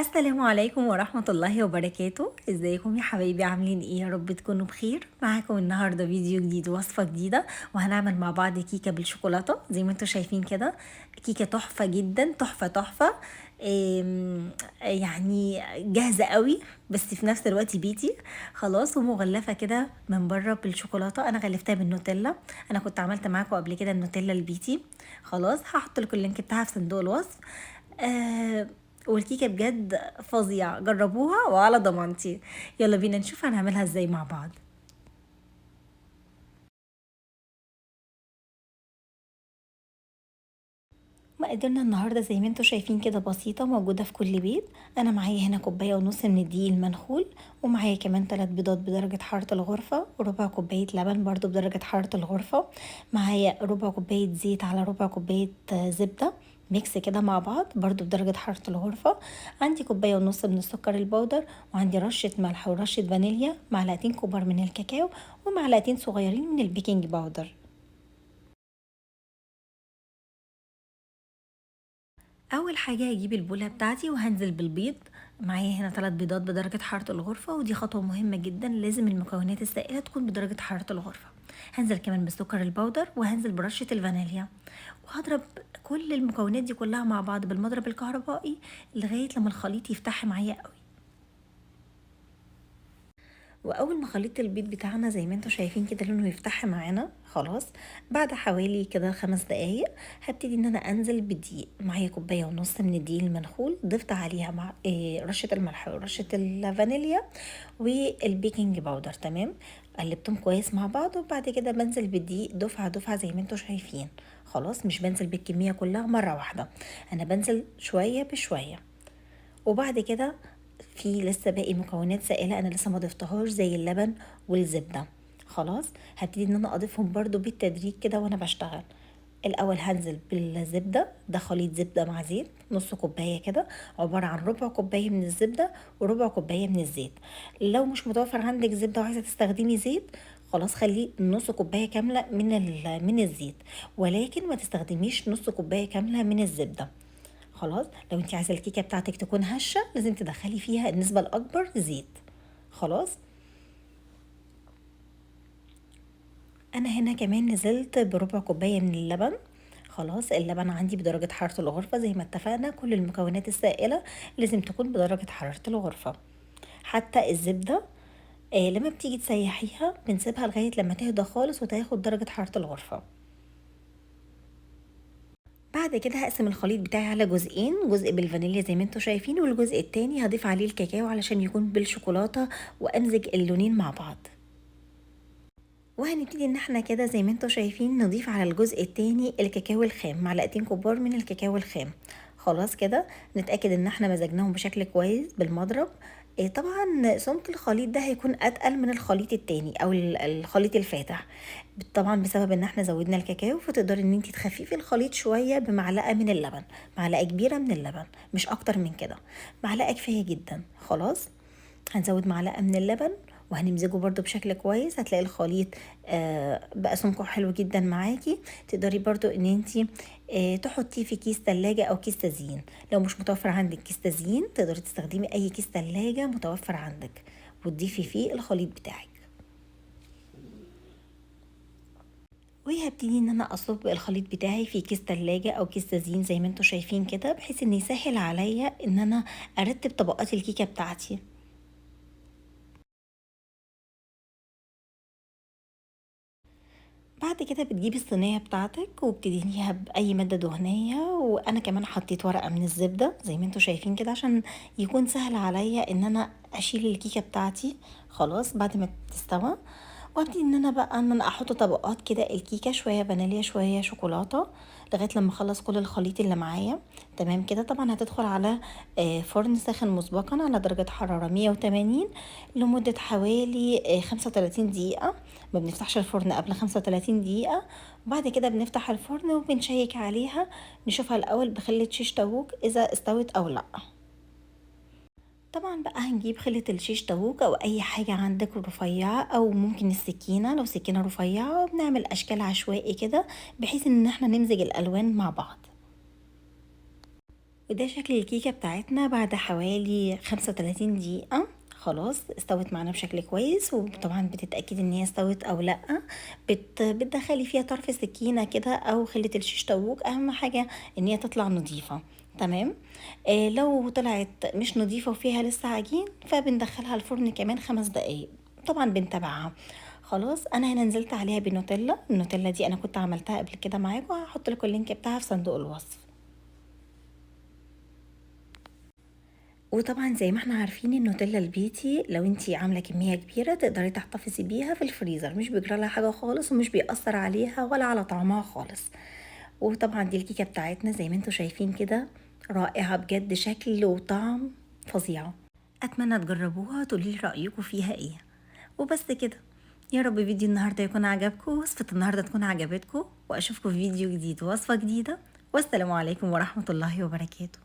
السلام عليكم ورحمة الله وبركاته. ازيكم يا حبايبي؟ عاملين ايه؟ يا رب تكونوا بخير. معاكم النهاردة فيديو جديد، وصفة جديدة، وهنعمل مع بعض كيكة بالشوكولاتة زي ما انتم شايفين كده. كيكة تحفة جدا، تحفة تحفة، يعني جاهزة قوي بس في نفس الوقت بيتي خلاص، ومغلفة كده من بره بالشوكولاتة. انا غلفتها بالنوتيلا، انا كنت عملت معاكم قبل كده النوتيلا البيتي. خلاص هحط لكم ال link بتاعها في صندوق الوصف. والكيكة بجد فظيعة، جربوها وعلى ضمانتي. يلا بينا نشوف هنعملها ازاي مع بعض. مقاديرنا النهاردة زي ما انتم شايفين كده بسيطة، موجودة في كل بيت. انا معايا هنا كوباية ونص من الدقيق المنخول، ومعايا كمان 3 بيضات بدرجة حرارة الغرفة، وربع كوباية لبن برضو بدرجة حرارة الغرفة، معايا ربع كوباية زيت على ربع كوباية زبدة mix كده مع بعض برضو بدرجة حرارة الغرفة. عندي كوباية ونص من السكر البودر، وعندي رشة ملح ورشة فانيليا، معلقتين كبار من الكاكاو، ومعلقتين صغيرين من ال baking powder. اول حاجة هجيب البوله بتاعتي وهنزل بالبيض. معايا هنا 3 بيضات بدرجة حرارة الغرفة، ودي خطوة مهمة جدا، لازم المكونات السائلة تكون بدرجة حرارة الغرفة. هنزل كمان بالسكر البودر، وهنزل برشه الفانيليا، وهضرب كل المكونات دي كلها مع بعض بالمضرب الكهربائي لغاية لما الخليط يفتح معايا قوي. واول ما خليط البيض بتاعنا زي ما انتم شايفين كده لونه يفتح معانا خلاص، بعد حوالي كده 5 دقايق هبتدي ان انا انزل بالدقيق. معايا كوباية ونص من الدقيق المنخول، ضفت عليها مع رشه الملح ورشه الفانيليا وال baking powder. تمام، قلبتهم كويس مع بعض، وبعد كده بنزل بالدقيق دفعه دفعه زي ما انتم شايفين. خلاص مش بنزل بالكمية كلها مرة واحدة، انا بنزل شوية بشوية. وبعد كده في لسه باقي مكونات سائلة أنا لسه ما ضفتهاش زي اللبن والزبدة. خلاص هبتدي إن أنا أضيفهم برضو بالتدريج كده وأنا بشتغل. الأول هنزل بالزبدة، ده خليط زبدة مع زيت، نص كوباية كده، عبارة عن ربع كوباية من الزبدة وربع كوباية من الزيت. لو مش متوفر عندك زبدة وعايزة تستخدمي زيت، خلاص خليه نص كوباية كاملة من الزيت، ولكن ما تستخدميش نص كوباية كاملة من الزبدة. خلاص لو انت عايزه الكيكه بتاعتك تكون هشه لازم تدخلي فيها النسبة الاكبر زيت. خلاص انا هنا كمان نزلت بربع كوباية من اللبن. خلاص اللبن عندي بدرجة حرارة الغرفة زي ما اتفقنا، كل المكونات السائلة لازم تكون بدرجة حرارة الغرفة. حتى الزبدة لما بتيجي تسيحيها بنسيبها لغاية لما تهدى خالص وتاخد درجه حرارة الغرفة. بعد كده هقسم الخليط بتاعي على جزئين، جزء بالفانيليا زي ما انتم شايفين، والجزء التاني هضيف عليه الكاكاو علشان يكون بالشوكولاتة وامزج اللونين مع بعض. وهنبتدي ان احنا كده زي ما انتم شايفين نضيف على الجزء التاني الكاكاو الخام، معلقتين كبار من الكاكاو الخام. خلاص كده نتأكد ان احنا مزجناهم بشكل كويس بالمضرب. طبعا سمك الخليط ده هيكون اتقل من الخليط التاني او الخليط الفاتح، طبعا بسبب ان احنا زودنا الكاكاو، فتقدري ان انتي تخففي الخليط شوية بمعلقه من اللبن، معلقه كبيرة من اللبن مش اكتر من كده، معلقه كفاية جدا. خلاص هنزود معلقه من اللبن وهنمزجه برضو بشكل كويس. هتلاقي الخليط بقى سمكة حلو جدا معاكي. تقدري برضو ان انتي تحطيه في كيس تلاجة او كيس تزيين. لو مش متوفر عندك كيس تزيين تقدري تستخدمي اي كيس تلاجة متوفر عندك وتضيفي فيه الخليط بتاعك. وهبتدي ان انا اصب الخليط بتاعي في كيس تلاجة او كيس تزيين زي ما انتم شايفين كده، بحيث ان يسهل عليا ان انا ارتب طبقات الكيكة بتاعتي. بعد كده بتجيبي الصينية بتاعتك وبتدهنيها بأي مادة دهنية، وأنا كمان حطيت ورقة من الزبدة زي ما انتم شايفين كده عشان يكون سهل عليا إن أنا أشيل الكيكة بتاعتي. خلاص بعد ما تستوى، وابتدي إن أنا بقى إن أنا أحط طبقات كده الكيكة، شوية فانيليا شوية شوكولاتة، لغاية لما أخلص كل الخليط اللي معايا. تمام كده. طبعا هتدخل على فرن ساخن مسبقا على درجة حرارة 180 لمدة حوالي 35 دقيقة. ما بنفتحش الفرن قبل 35 دقيقة. وبعد كده بنفتح الفرن وبنشيك عليها، نشوفها الأول بخلة شيش طاووق إذا استوت أو لأ. طبعا بقى هنجيب خلة الشيش طاووق او اي حاجة عندك رفيعة، او ممكن السكينة لو سكينة رفيعة، وبنعمل اشكال عشوائي كده بحيث ان احنا نمزج الالوان مع بعض. وده شكل الكيكة بتاعتنا بعد حوالي 35 دقيقة. خلاص استوت معانا بشكل كويس، وطبعا بتتأكدي ان هي استوت او لا. بتدخلي فيها طرف سكينة كده او خلة الشيش طاووق، اهم حاجة ان هي تطلع نظيفة. تمام. لو طلعت مش نظيفة وفيها لسه عجين فبندخلها الفرن كمان 5 دقايق، طبعا بنتابعها. خلاص انا هنا نزلت عليها بنوتيلا. النوتيلا دي انا كنت عملتها قبل كده معاكم، هحط لكم ال link بتاعها في صندوق الوصف. وطبعا زي ما احنا عارفين النوتيلا البيتي لو انتي عامله كمية كبيرة تقدري تحتفظي بيها في الفريزر، مش بيجرى لها حاجة خالص ومش بيأثر عليها ولا على طعمها خالص. وطبعا دي الكيكه بتاعتنا زي ما انتوا شايفين كده، رائعة بجد، شكل وطعم فظيعة. اتمنى تجربوها وتقولي لي رايكم فيها ايه. وبس كده، يا رب فيديو النهارده يكون عجبكم، وصفه النهارده تكون عجبتكم، واشوفكم في فيديو جديد ووصفه جديدة. والسلام عليكم ورحمة الله وبركاته.